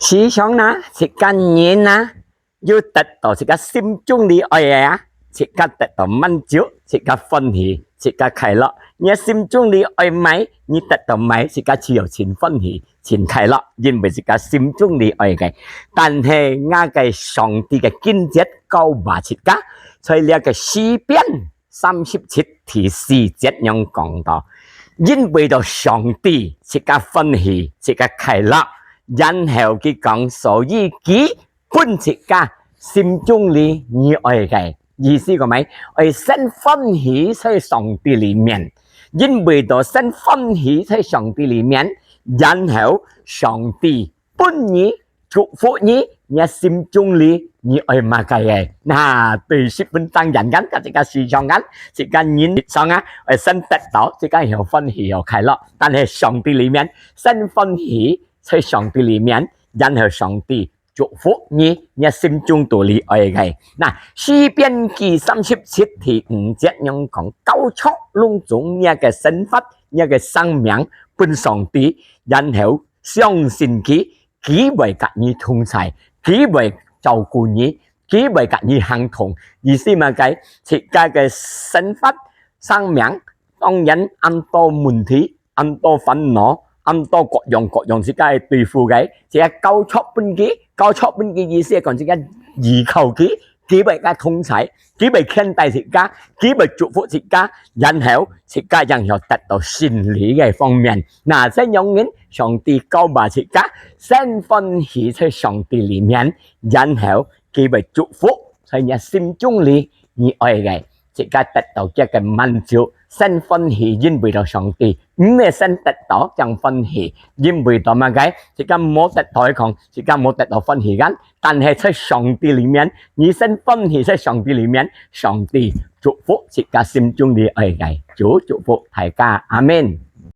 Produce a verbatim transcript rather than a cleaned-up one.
時常啊，自家人啊，有得到自家心中裡愛个啊，自家得到滿足，自家歡喜，自家快樂。你心中裡愛麼个，你得到麼个，自家就有盡歡喜、盡快樂，因為自家心中裡愛个。但係𠊎个上帝个經節教化自家，在這个詩篇三十七第四節樣講到：因為到上帝自家歡喜，自家快樂，然後佢講，所以佢分自家心中裡你愛个。意思講麼个？愛先歡喜在上帝裡面，因為到先歡喜在上帝裡面，然後上帝分你，祝福你，你心中裡你愛麼个个。那對十分鐘眼眼，自家時常眼，自家人日常啊，愛先得到，自家有歡喜有快樂。但係上帝裡面，先歡喜在上帝裡面，然後上帝祝福你，你心中肚裡愛个。那詩篇記三十七第五節樣講：交出攏總你个生活，你个生命分上帝，然後相信佢，佢會佮你同在，佢會照顧你，佢會佮你行動。意思麼个？自家个生活、生命，當然恁多問題，恁多煩惱，恁多各樣各樣自家愛對付个，自家交出分佢，交出分佢意思係講自家依靠佢，佢會佮同在，佢會牽帶自家，佢會祝福自家，然後自家正有得到勝利个方面。那這樣人，上帝教化自家，先歡喜在上帝裡面，然後佢會祝福在你心中裡你愛个，自家得到佢个滿足，先歡喜，因為到上帝，毋係先得到正歡喜，因為到麼个？自家無得到个講，自家無得到歡喜感，但係在上帝裡面，你先歡喜在上帝裡面，上帝祝福自家心中裡愛个。主祝福大家，阿們。